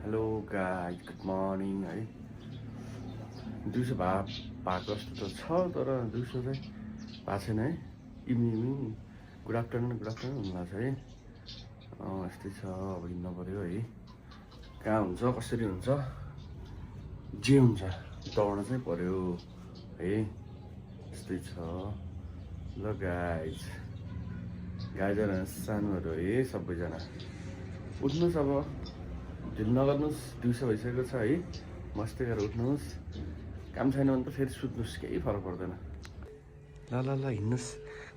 hello guys good morning है दिउँसो भएको जस्तो त छ तर दिउँसो चाहिँ भएको छैन है इभिनिङ गुड आफ्टरनुन हुनु छ है यस्तै छ अब हिँड्नु पऱ्यो है कहाँ हुन्छ कसरी हुन्छ जे हुन्छ दौड्न चाहिँ पऱ्यो है यस्तै छ ल गाइजहरू सानोहरू है सबैजना उठ्नुहोस् अब ढिल नगर्नुहोस् दिउँसो भइसकेको छ है मस्तै गरेर उठ्नुहोस् काम छैन भने त फेरि सुत्नुहोस् केही फरक पर्दैन ल ल ल हिँड्नुहोस्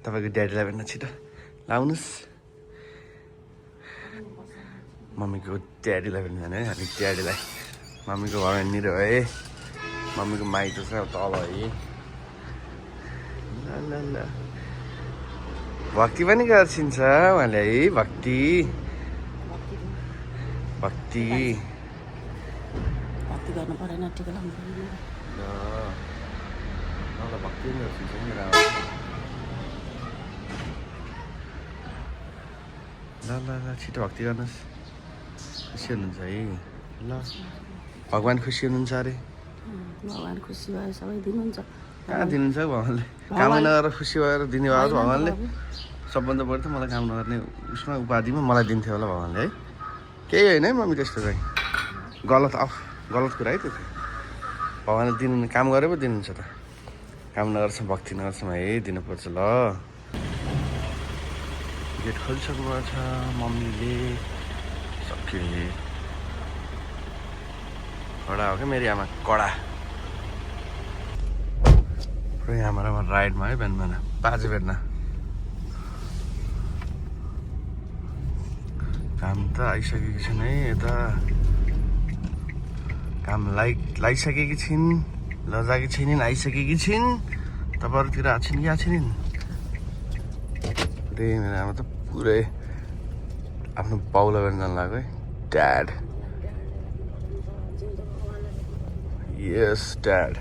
तपाईँको ड्याडीलाई भेट्न छिटो लाउनुहोस् मम्मीको ड्याडीलाई भेट्नु जाने है हामी ड्याडीलाई मम्मीको घर हिँड्ने है मम्मीको माइत चाहिँ तल है ल ल ल भक्ति पनि गर्छिन्छ उहाँले है भक्ति गर्नु परेन टिका लाउनु परेन ल भक्ति पनि गर्छिन्छ मेरो ल ल ल छिटो भक्ति गर्नुहोस् खुसी हुनुहुन्छ है ल भगवान् खुसी हुनुहुन्छ अरे भगवान् खुसी भयो सबै दिनुहुन्छ कहाँ दिनुहुन्छ भगवान्ले काम नगरेर खुसी भएर दिने भयो भगवान्ले सबभन्दा बढी त मलाई काम नगर्ने उसमा उपाधिमा मलाई दिन्थ्यो होला भगवान्ले है केही होइन है मम्मी त्यस्तो चाहिँ गलत कुरा है त्यो भगवान्ले दिनु काम गरे पो दिनुहुन्छ त काम नगर्छौँ भक्ति नगर्छौँ है दिनुपर्छ ल गेट खोलिसक्नु भएको छ मम्मीले सके कडा हो क्या मेरो आमा कडा पुरै आमा राइडमा है बिहान बाजे भेट्न काम त आइसकेको छैन है यता काम लगाइसकेकी छिन् लजाकी छैनन् आइसकेकी छिन् तपाईँहरूतिर आएको छिन् कि आएको छैनन् पुरै मेरो आमा त पुरै आफ्नो बाउलाई गर्न जानु लाग्यो है ड्याड यस ड्याड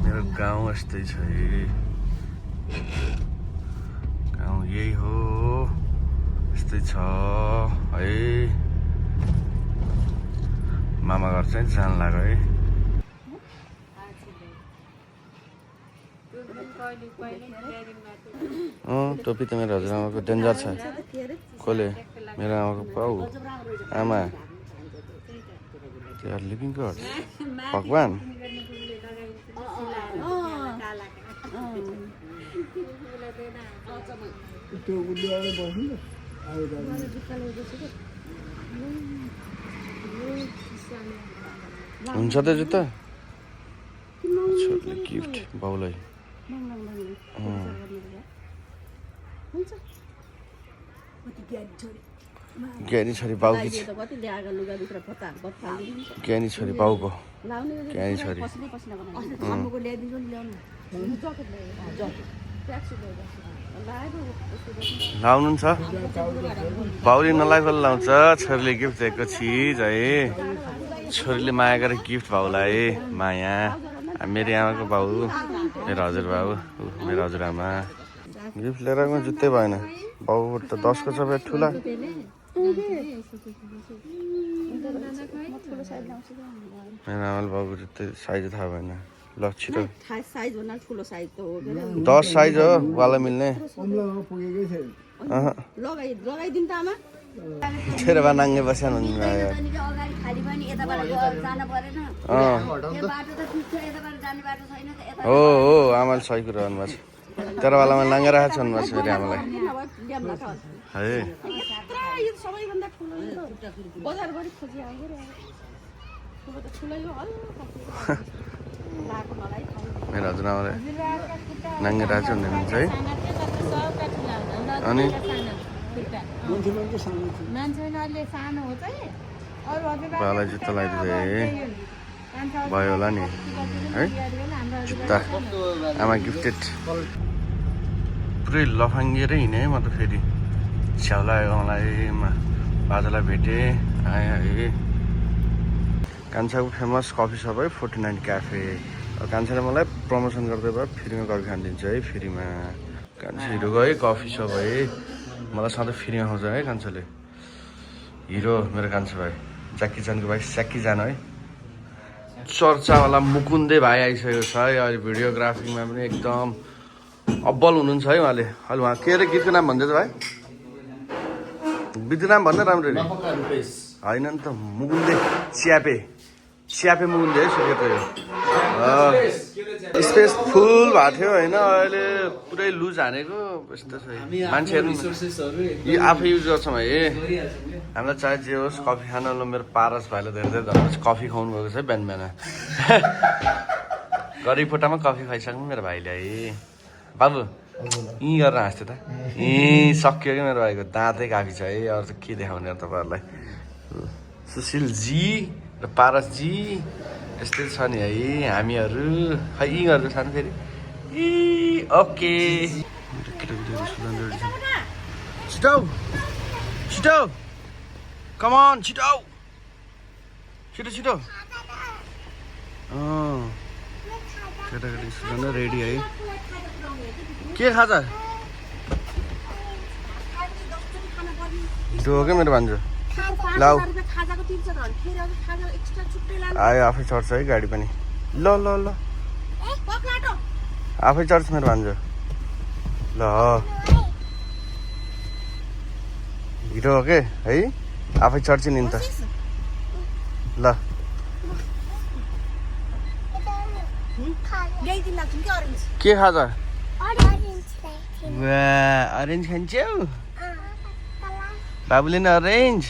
मेरो गाउँ यस्तै छ है गाउँ यही हो यस्तै छ है मामा घर चाहिँ जानु लाग्यो है टोपी त मेरो हजुरआमाको डेन्जर छ कसले मेरो आमाको बाउ आमा दे आर लिभिङ गड भगवान् हुन्छ त जुत्ता छोरीले गिफ्ट बाउलाई ज्ञानी छोरी बाउकी ज्ञानी छोरी बाउको ज्ञानी छोरी लाउनुहुन्छ बाउले नलागेको लाउँछ छोरीले गिफ्ट दिएको चिज है छोरीले माया गरेर गिफ्ट बाउलाई माया मेरो आमाको बाउ मेरो हजुरबाउ मेरो हजुरआमा गिफ्ट लिएर आएको जुत्तै भएन बाउ त 10 को छ फेरि ठुला मेरो आमाले बाउको जुत्तै साइज थाहा भएन ल छिटो 10 साइज हो वाला मिल्ने तेरो बा नाङ्गे बस्यान हो आमाले सही कुरा भन्नुभएको छ तेरो बेलामा नाङ्गे राखेको छ भन्नुभएको छ फेरि आमालाई है मेरो हजुरआमाले नाङ्गे राखेको छ भन्नुहुन्छ है अनि बालाई जुत्ता लगाइदिँदै भयो होला नि है जुत्ता आमा गिफ्टेड पुरै लफाङ्गिएर हिँडेँ म त फेरि छ्याउला गाउँलाई बाजालाई भेटेँ आएँ है कान्छाको फेमस कफी सप है 49 क्याफे कान्छाले मलाई प्रमोसन गर्दै भयो फ्रीमा कफी खान दिन्छ है फ्रीमा कान्छा हिरोको है कफी सप है मलाई सधैँ फ्रीमा खुवाउँछ है कान्छाले हिरो मेरो कान्छो भाइ ज्याकी चानको भाइ स्याकी जान है चर्चावाला मुकुन्दे भाइ आइसकेको छ है अहिले भिडियोग्राफीमा पनि एकदम अब्बल हुनुहुन्छ है उहाँले अहिले उहाँ के अरे गीतको नाम भन्दै भाइ गीतको नाम भन्दा राम्रो होइन नि त मुकुन्दे च्यापे मुकुन्दे है सुकेको यो स्पेस फुल भएको थियो होइन अहिले पुरै लुज हानेको यस्तो छ मान्छेहरू यी आफै युज गर्छौँ है हामीलाई चाहे जे होस् कफी खान मेरो पारस भाइले धेरै धेरै धन्यवाद कफी खुवाउनु गएको छ है बिहान बिहान गरिबकोटामा कफी खुवाइसक्नु मेरो भाइले है बाबु यहीँ गरेर हाँस्थ्यो त सक्यो कि मेरो भाइको दाँतै काफी छ है अरू त के देखाउने तपाईँहरूलाई सुशीलजी र पारसजी यस्तै छ नि है हामीहरू खै यहीँ गरेर सानो फेरि ओके छिटो छिटो कमन छिटो छिटो छिटो केटाकेटी सुझाउन रेडी है के खाजा हो क्या मेरो भान्जो लाउ आयो आफै चढ्छ है गाडी पनि ल ल ल आफै चढ्छ मेरो भान्जो ल हिरो हो के है आफै चढ्छ नि त ल के खाजा अरेन्ज खान्छौ बाबुले नि अरेन्ज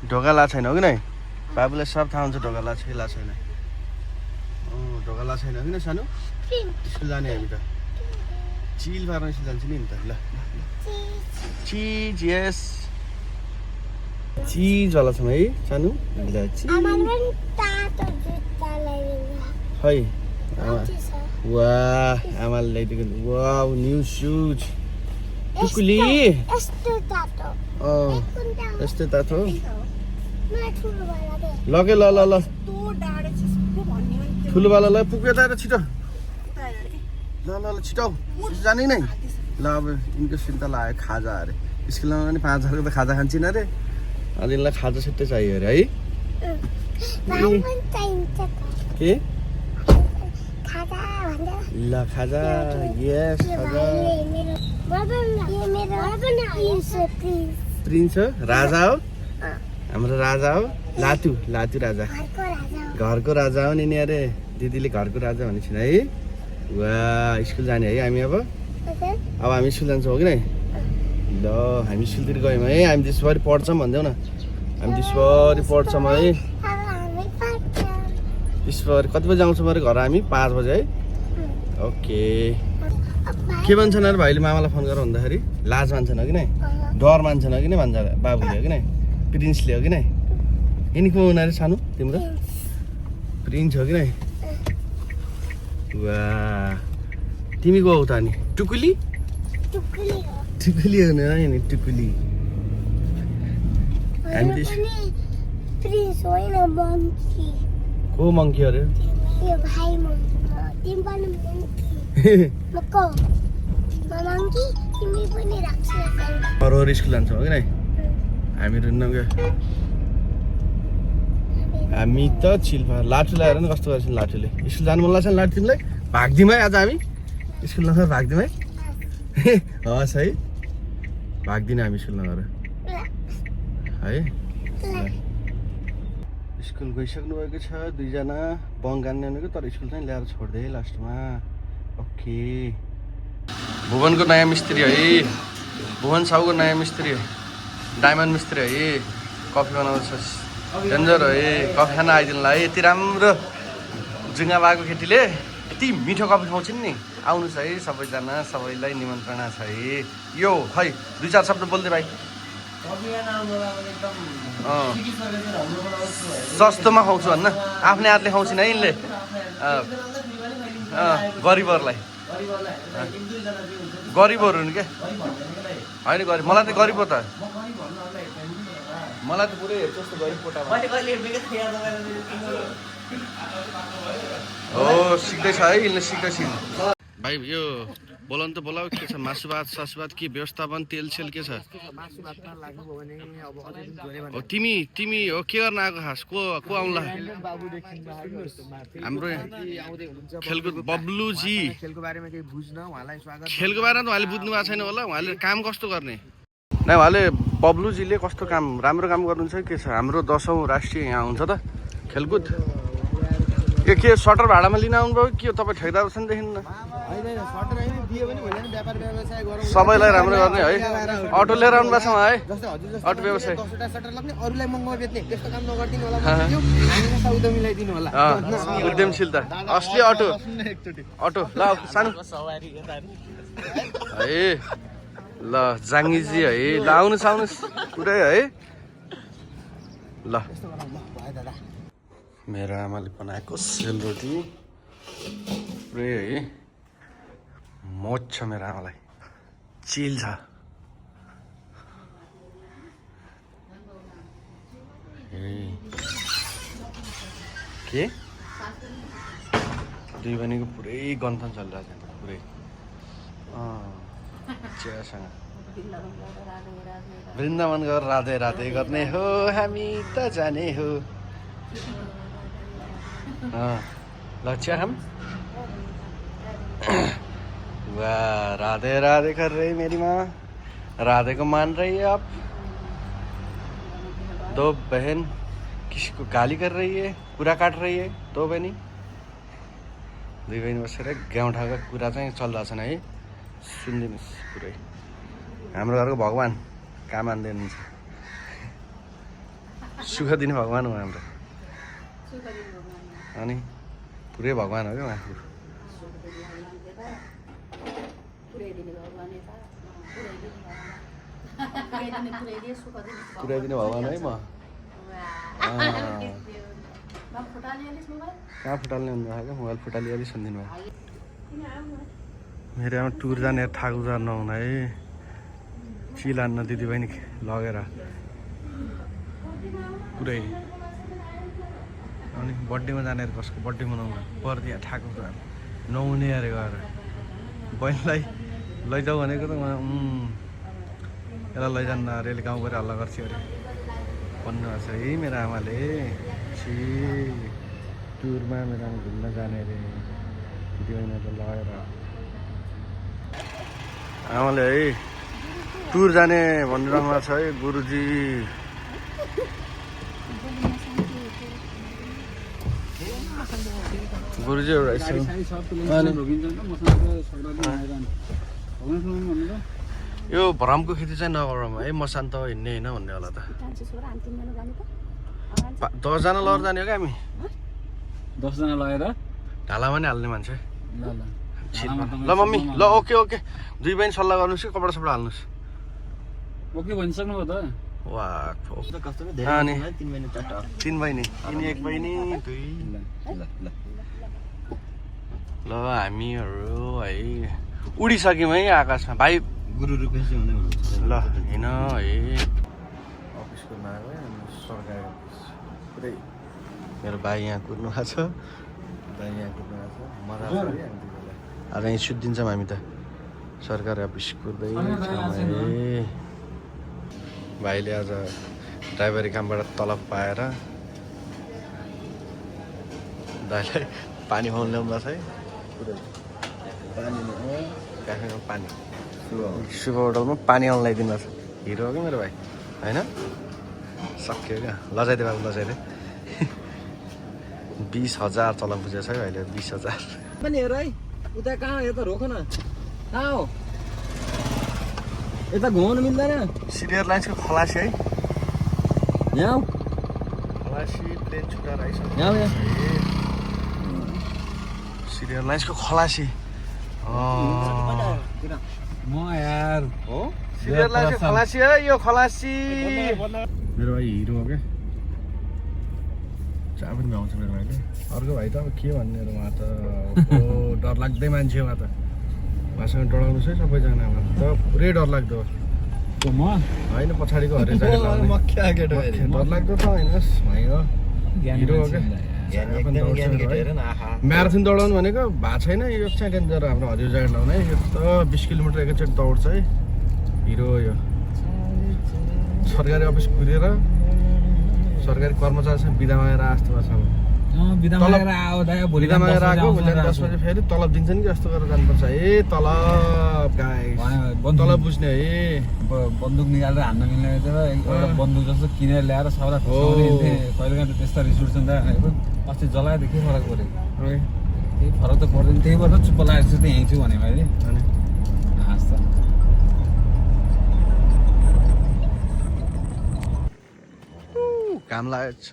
ढोका ला छैन हो कि नै बाबुलाई सब थाहा हुन्छ ढोका ला छैन ढोका ला छैन कि न सानो स्कुल जाने हामी त चिल पार्न स्कुल जान्छ नि त ल चिज यस चिजवाला छ है सानो ल खै वा आमाले ल्याइदिएको वा न्यू सुज टुकुली यस्तै तातो लगे ल ल ल ठुलोवालालाई पुग्यो त छिटो ल ल ल छिटो जाने नै ल अब यिनको चिन्ता लाग्यो खाजा अरे स्कुलमा पनि 5,000 त खाजा खान्छन् अरे अनि यिनलाई खाजा छिट्टै चाहियो अरे है के ल खाजा यस खाजा प्रिन्स हो राजा हो हाम्रो राजा हो लातु राजा घरको राजा हो नि अरे दिदीले घरको राजा भनेको छिन् है वा स्कुल जाने है हामी अब हामी स्कुल जान्छौँ हो कि नै ल हामी स्कुलतिर गयौँ है हामी देशभरि पढ्छौँ भन्दैौ न हामी देशभरि पढ्छौँ है देशभरि कति बजी आउँछौँ अरे घर हामी 5 बजे है ओके के भन्छन् अरे भाइले मामालाई फोन गरेर भन्दाखेरि लाज मान्छन् हो कि नै डर मान्छन् हो कि नै भन्छ बाबुले हो कि नै प्रिन्सले हो कि नै यिनीको उनीहरू सानो तिम्रो प्रिन्स हो कि नै वा तिमी को हो त अनि टुकुली हो नि टुकुली हामी प्रिन्स होइन मङ्की को मङ्की अरे यो भाइ मङ्की तिमी पनि मङ्की मङ्की तिमी पनि राख्छ अरू स्कुल जान्छौँ कि नै हामीहरू हामी त चिल्पा लाठु लगाएर नि कस्तो गर्छन् लाठुले स्कुल जानु मन लाग्छ लाठु तिमीलाई भाग्दिउँ है आज हामी स्कुल नगएर भाग्दिउँ है हस् है भाग्दिनँ हामी स्कुल नगएर है स्कुल गइसक्नु भएको छ दुईजना बङ गान्ने भनेको तर स्कुल चाहिँ ल्याएर छोड्दै लास्टमा ओके भुवनको नयाँ मिस्त्री है भुवन साउको नयाँ मिस्त्री डायमन्ड मिस्त्री है कफी बनाउँछ डेन्जर है कफी खान आइदिनुलाई यति राम्रो जुङ्गा भएको केटीले यति मिठो कफी खुवाउँछन् नि आउनुहोस् है सबैजना सबैलाई निमन्त्रणा छ है यो खै 2-4 शब्द बोल्दै भाइ सस्तोमा खुवाउँछु भन्न आफ्नै हातले खुवाउँछिन् है यिनले गरिबहरूलाई गरिबहरू हुन् क्या होइन गरिब मलाई त गरिब हो त मलाई त पुरै हेर्छु जस्तो गरिब कोटा हो सिक्दैछ है यिनले सिक्दैछ भाइ यो बोलाउनु त बोलाऊ के छ मासु भात सासुभात के व्यवस्थापन तेल सेल के छ मासु भातमा लाग्नुभयो भने अब अझै दिन धेरै हो तिमी हो के गर्न आएको खास को आउला बाबुदेखि हाम्रो आउँदै हुनुहुन्छ खेलकुद बब्लुजी खेलको बारेमा केही बुझ्न उहाँलाई स्वागत खेलको बारेमा त उहाँले बुझ्नु भएको छैन होला उहाँले काम कस्तो गर्ने नै उहाँले बब्लुजीले कस्तो काम राम्रो काम गर्नुहुन्छ के छ हाम्रो 10औं राष्ट्रिय यहाँ हुन्छ त खेलकुद के सटर भाडामा लिन आउनुभयो के तपाईँ ठेकदार छन् देखिन्न होइन सटर होइन दियो भने भोलि व्यापार व्यवसाय गरौँ सबैलाई राम्रो गर्ने है अटो लिएर आउनु भएको छ है जस्तै हजुर जस्तो अटो व्यवसाय 10वटा सटर लाग्ने अरूलाई महँगो बेच्ने त्यस्तो काम नगर्दिनु होला हामीलाई सौदा मिलाइदिनु होला उद्यमशीलता असली अटो ल सानो है ल जाङ्गीजी है ल आउनुहोस् पुरै है ल मेरो आमाले बनाएको सेलरोटी पुरै है मोज छ मेरो आमालाई चिल छ के दुई बहिनीको पुरै गन्थन चलिरहेको छ पुरै चियासँग वृन्दावन गएर राधे राधे गर्ने हो हामी त जाने हो ल चिया खाम वाह राधे राधे कर रही मेरी माँ राधे को मान रही है आप दो बहन किसको गाली कर रही है कुरा काट रही है दो बहनी दुई बहिनी बसेर गाउँठाउँको कुरा चाहिँ चलिरहेछन् है सुनिदिनुहोस् पुरै हाम्रो घरको भगवान् काम हान्दिनुहुन्छ सुख दिने भगवान् हो हाम्रो अनि पुरै भगवान् हो क्या उहाँ पुऱ्याइदिने भगवान् है म कहाँ फुटाल्ने हुनुभएको मोबाइल फुटालिहाली सुनिदिनु भयो मेरो आमा टुर जाने थाक उजार नहुन है चिल हान्न दिदीबहिनी लगेर पुरै अनि बर्थडेमा जाने कसको बर्थडे मनाउनु पर्दिया ठाको उजार नहुने अरे गएर बहिनीलाई लैजाऊ भनेको त यसलाई लैजान्न अरे यसले गाउँ गएर हल्ला गर्छ अरे भन्नुभएको छ है मेरो आमाले छि टुरमा मेरो आमा घुम्न जाने अरे दिदीबहिनी त लगेर आमाले है टुर जाने भनिरहनु भएको छ है गुरुजी गुरुजीहरू यो भरमको खेती चाहिँ नगरौँ है मसान त हिँड्ने होइन भन्ने होला त 10 जना लगेर जाने हो क्या हामी 10 जना लगेर ढालामा नि हाल्ने मान्छे ल मम्मी ल ओके दुई बहिनी सल्लाह गर्नुहोस् कि कपडा सपडा हाल्नुहोस् ओके भनिसक्नुभयो त अनि 3 बहिनी यिनी 1 बहिनी 2 ल हामीहरू है उडिसक्यौँ है आकाशमा भाइ गुरु रुपेश हुँदै हुनुहुन्छ ल होइन है अफिसको नाम सरकारी अफिस पुरै मेरो भाइ यहाँ कुद्नु भएको छ मजा आउँछ है आज यहीँ सुत्दिन्छौँ हामी त सरकारी अफिस कुर्दै भाइले आज ड्राइभरी कामबाट तलब पाएर दाइलाई पानी खुवाउनु ल्याउनु भएको छ है पुरै क्याफेमा पानी शुभ होटलमा पानी आउनु लगाइदिनु भएको छ हिरो हो क्या मेरो भाइ होइन सक्यो क्या लजाइदे बाबु लजाइदे 20,000 चलाउनु पुगेको छ है भाइले 20,000 पनि हेर है उता कहाँ यता रोक न कहाँ हो यता घुमाउनु मिल्दैन सिनियर लाइन्सको खलासी है यहाँ खलासी प्लेन छुट्याएर आइसक्यो यहाँ सिनियर लाइन्सको खलासी म यार हो सिनियर लाइन्सको खलासी है यो खलासी मेरो भाइ हिरो हो क्या चाह पनि भ्याउँछ मेरो भाइले अर्को भाइ त अब के भन्ने उहाँ त डर लाग्दै मान्छे उहाँ त उहाँसँग डराउनुहोस् है सबैजना त पुरै डर लाग्दो म होइन पछाडिको हरे डर लाग्दो त होइन हिरो हो क्या म्याराथन दौडाउनु भनेको भएको छैन यो चाहिँ डेन्जर हाम्रो हरियो ज्याकेट लाउने यो त 20 किलोमिटर एकैचोटि दौड्छ है हिरो यो सरकारी अफिस कुरेर सरकारी कर्मचारीसँग बिदा मागेर जस्तो गर्छ बिदा मागेर आयो दाइ भोलि बिदा मागेर आएको भोलि 10 बजे फेरि तलब दिन्छन् कि जस्तो गरेर जानुपर्छ है तलब गाइस तलब बुझ्ने है बन्दुक निकालेर हान्न मिल्ने एउटा बन्दुक जस्तो किनेर ल्याएर सबैलाई फसाउने कहिले काहीँ त्यस्ता रिस उठ्छ नि त अस्ति जलाएदेखि के फरक पऱ्यो केही फरक त पर्दैन त्यही भएर चुप्प लागेको छु त्यही छु भने मैले हाँस त काम लागेको छ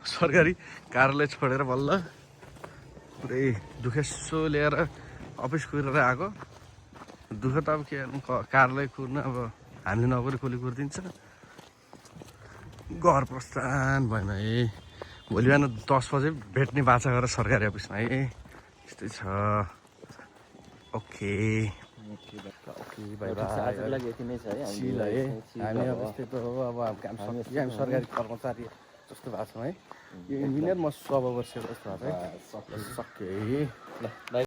सरकारी कार्यालय छोडेर बल्ल पुरै दुखेसो लिएर अफिस कुरेर आएको दुःख त अब के गर्नु कार्यालय कुर्न अब हामीले नगरी कसले कुरिदिन्छ घर प्रस्थान भएन है भोलि बिहान 10 बजे भेट्ने बाचा गरेर सरकारी अफिसमा है यस्तै छ ओके बाई बाई हामी अब यस्तै त हो अब काम सकियो हामी सरकारी कर्मचारी जस्तो भएको छौँ है यो इन्जिनियर म 100 वर्ष जस्तो भएको है सक्यो है